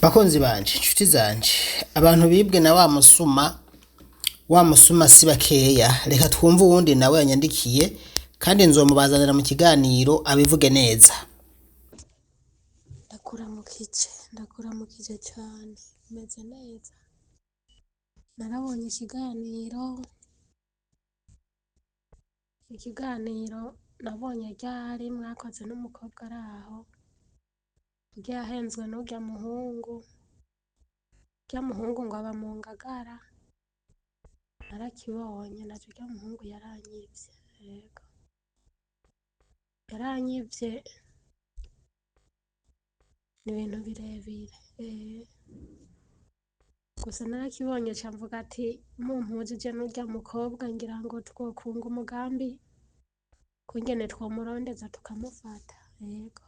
Bakunzi banje, inshuti zanje, abantu bibwe na wa musuma, wa musuma si bakeya. Reka twumve uwundi nawe yanyandikiye, kandi nzomubazanira mu kiganiro abivuge neza. Ndakuramukije, ndakuramukije cyane, umeze neza? Narabonye ikiganiro nabonye ryari mwakoze n'umukobwa ari aho, urya yahenzwe n'urya muhungu, urya muhungu ngo aba mu Ngagara, narakibonye naje urya muhungu yaranyivye, yego, yaranyivye, ni ibintu birebire, Gusa narakibonye ca mvuga ati mumpujije n'urya mukobwa ngira ngo twokunga umugambi kungene twomurondeza tukamufata, yego.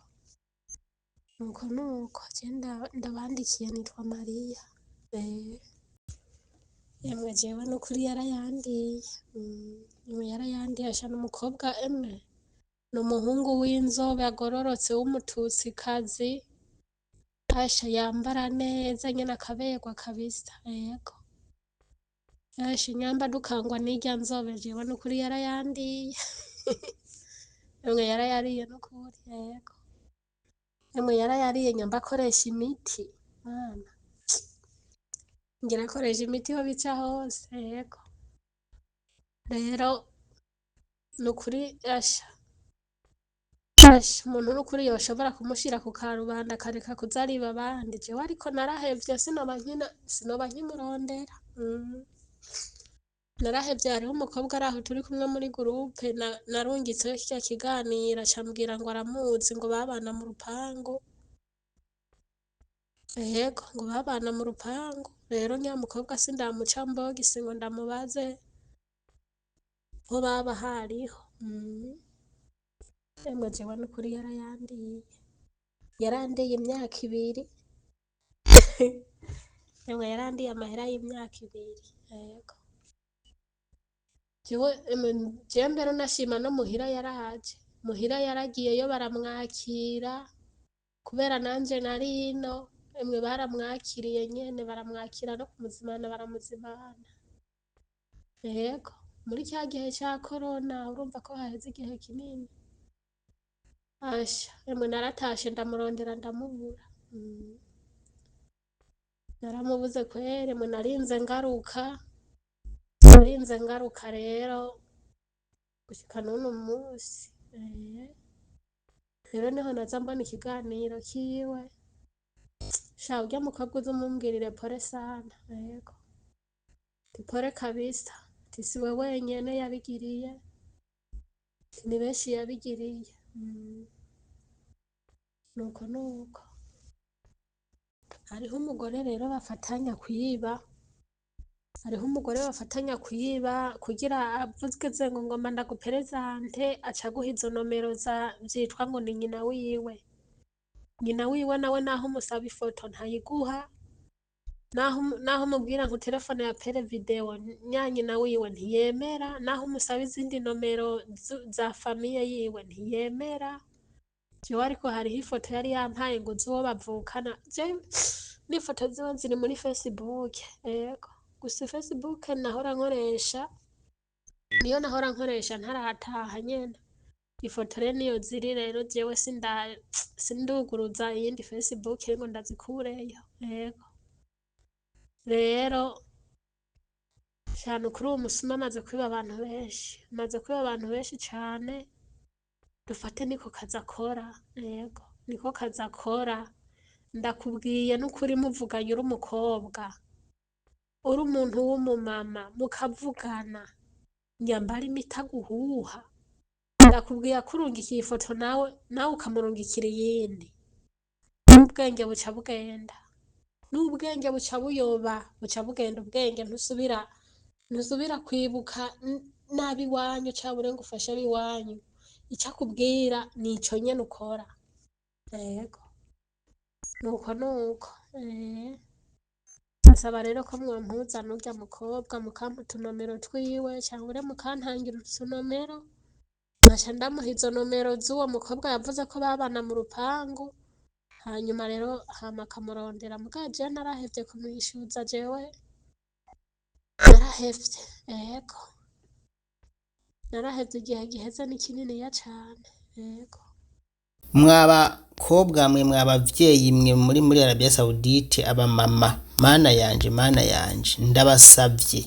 Nuko nuko je ndabandikiye nitwa Mariya, Emwe jewe nukuri yarayandiye, emwe yarayandiye asha n'umukobwa emwe n'umuhungu w'inzobe agororotse w'umututsikazi, asha yambara neza nyene akaberwa kabisa, yego. Asha inyamba dukangwa n'irya nzobe jewe nukuri yarayandiye, emwe yarayariye nukuri, yego. Emwe yarayariye nyamba akoresha imiti, mana ngira akoresha imiti aho bica hose, yego. Rero nukuri asha, asha umuntu nukuri yoshobora kumushira ku karubanda akareka kuza ariba abandi, jewe ariko narahevye sinoba nkimurondera, Narahevye hariho umukobwa ari aho turi kumwe muri gurupe narungitseyo kirya kiganiro aca ambwira ngo aramuzi ngo babana mu rupangu, yego ngo babana mu rupangu, rero nya mukobwa sindamuca mbogisi ngo ndamubaze ko baba hariho, Emwe jewe nukuri yarayandiye, yarandiye imyaka ibiri, emwe yarandiye amahera y'imyaka ibiri, yego. Jewe emwe jewe mbere unashima no muhira yaraje, muhira yaragiyeyo baramwakira, kubera nanje nari ino, emwe baramwakiriye nyene baramwakira no kumuzimana baramuzimana, yego. Muri ca gihe ca korona urumva ko haheze igihe kinini, asha emwe naratashe ndamurondera ndamubura, Naramubuze kweri, emwe narinze ngaruka, narinze ngaruka rero gushika n'uno musi, Rero niho naza mbona ikiganiro kiwe, sha urya mukobwa uze umumbwirire pole sana, yego, ti pole kabisa, ti siwe wenyene yabigiriye, ti ni benshi yabigiriye, Nuko nuko. Hariho umugore rero bafatanya kwiba, hariho umugore bafatanya kwiba kugira avuze ngo ngomba ndaguperezante aca aguha izo nomero za vyitwa ngo ni nyina wiwe. Nyina wiwe nawe naho umusaba ifoto ntayiguha, naho umubwira ngo telefone ya pere video nya nyina wiwe ntiyemera, naho umusaba izindi nomero za famiye yiwe ntiyemera. Jewe ariko hariho ifoto yari yampaye ngo uzi uwo bavukana, je n'ifoto ziwe ziri muri Facebook, yego. Gusa Facebook nahora nkoresha, niyo nahora nkoresha ntarataha nyene. Ifoto rero niyo ziri rero jewe sinduguruza iyindi Facebook ngo ndazikureyo, yego. Rero cane kuri uwo musuma amaze kwiba abantu benshi, amaze kwiba abantu benshi cane, dufate niko kazi akora, yego, niko kazi akora. Ndakubwiye n'ukuri muvuganye uri umukobwa, uri umuntu w'umumama mukavugana, nyambara imiti aguhuha, ndakubwiye akurungikiye ifoto nawe, nawe ukamurungikira iyindi, n'ubwenge buca bugenda, n'ubwenge buca buyoba, buca bugenda ubwenge ntusubira kwibuka n'abiwanyu cabure ngo ufashe abiwanyu, ico akubwira nico nyene ukora, yego. Nuko nuko, Nsaba rero ko mwompuza n'urya mukobwa mukampa utunomero twiwe cangure mukantangira utunomero, nkaca ndamuha izo nomero z'uwo mukobwa yavuze ko babana mu rupangu, Hanyuma rero hama akamurondera, mugabo jewe narahevye kumwishuza, jewe narahevye, ego narahevye, igihe giheze ni kininiya cane, ego. Mwabakobwa mwe, mwabavyeyi mwe muri Arabia Saudite, abamama, mana yanje, mana yanje, ndabasavye,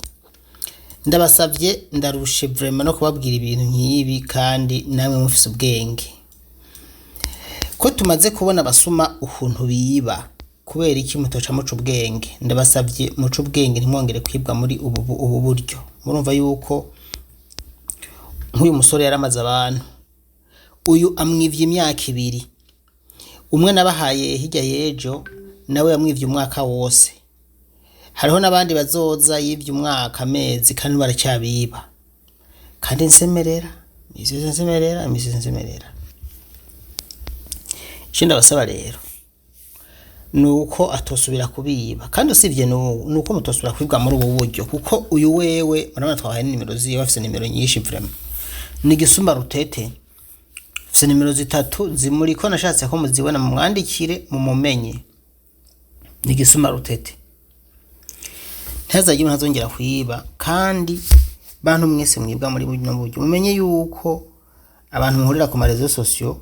ndabasavye, ndarushe vraiment no kubabwira ibintu nk'ibi, kandi namwe mufise ubwenge. Ko tumaze kubona abasuma ukuntu biba, kubera iki mutoca muca ubwenge? Ndabasavye muce ubwenge, ntimwongere kwibwa muri ubu buryo. Murumva yuko nk'uyu musore yaramaze abantu, uyu amwivye imyaka 2, umwe nabahaye hirya y'ejo nawe yamwivye umwaka wose. Hariho n'abandi bazoza yivye umwaka, amezi, kandi baracyabiba. Kandi nsemerera imisi yose, nsemerera imisi yose, nsemerera. Ico ndabasaba rero nuko atosubira kubiba, kandi usibye nuko mutosubira kwibwa muri ubu buryo, kuko uyu wewe murabona twabahaye nimero ziwe, afise nimero nyinshi vraiment, ni igisuma rutete, afise nimero 3 zimuriko, nashatse ko muzibona mumwandikire mumumenye. Ni igisuma rutete, ntihazagire umuntu azongera kwiba. Kandi bantu mwese mwibwa muri buno buryo, mumenye yuko abantu muhurira ku marezo sosiyo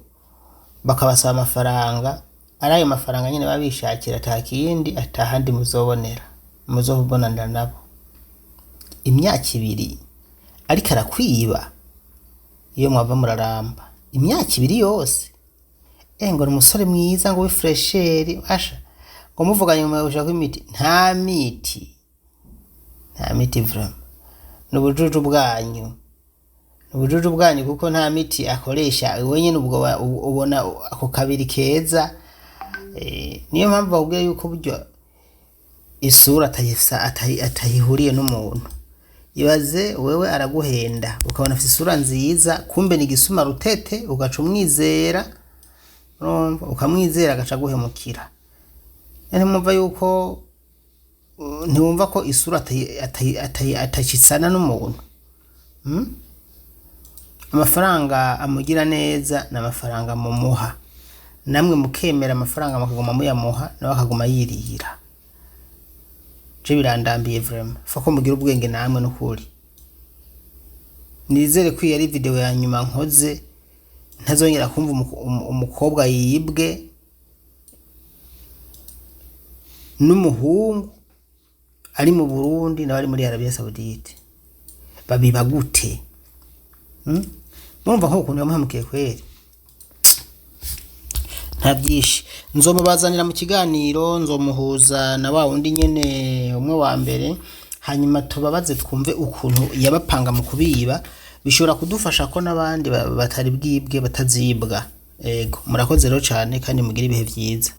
bakabasaba amafaranga, ari ayo mafaranga nyene baba bishakira, ata kindi, ata handi muzobonera, muzobonanira nabo. Imyaka 2 ariko arakwiba, iyo mwava muraramba imyaka 2 yose, ngo ni umusore mwiza, ngo w'ifuresheri, asha ngo muvuganye ngo mushaka imiti, nta miti, nta miti vraiment, ni ubujuju bwanyu, ni ubujuju bwanyu, kuko nta miti akoresha wenyine. Ubwo ubona ako kabiri keza, niyo mpamvu bakubwira yuko burya isura atayihuriye n'umuntu. Ibaze wewe araguhenda ukabona afite isura nziza, kumbe ni igisuma rutete, ugaca umwizera, urumva ukamwizera agaca aguhemukira. Ntimwumva yuko ntiwumva ko isura atakitsana n'umuntu? Amafaranga amugira neza ni amafaranga mumuha, namwe mukemera amafaranga mukaguma muyamuha, nawe akaguma yirira. Je birandambiye vraiment, fa ko mugira ubwenge namwe n'ukuri. Nizere ko iyi ari video ya nyuma nkoze, ntazongera kumva umukobwa yibwe n'umuhungu ari mu Burundi nawe ari muri Arabia Saudite. Babiba gute? Murumva nk'ukuntu yamuhemukiye kweri. Nta byinshi nzomubazanira mu kiganiro, nzomuhuza na wa wundi nyene umwe wa mbere, hanyuma tubabaze twumve ukuntu yabapanga mu kubiba. Bishobora kudufasha ko n'abandi batari bwibwe batazibwa. Ego, murakoze rero cane, kandi mugire ibihe vyiza.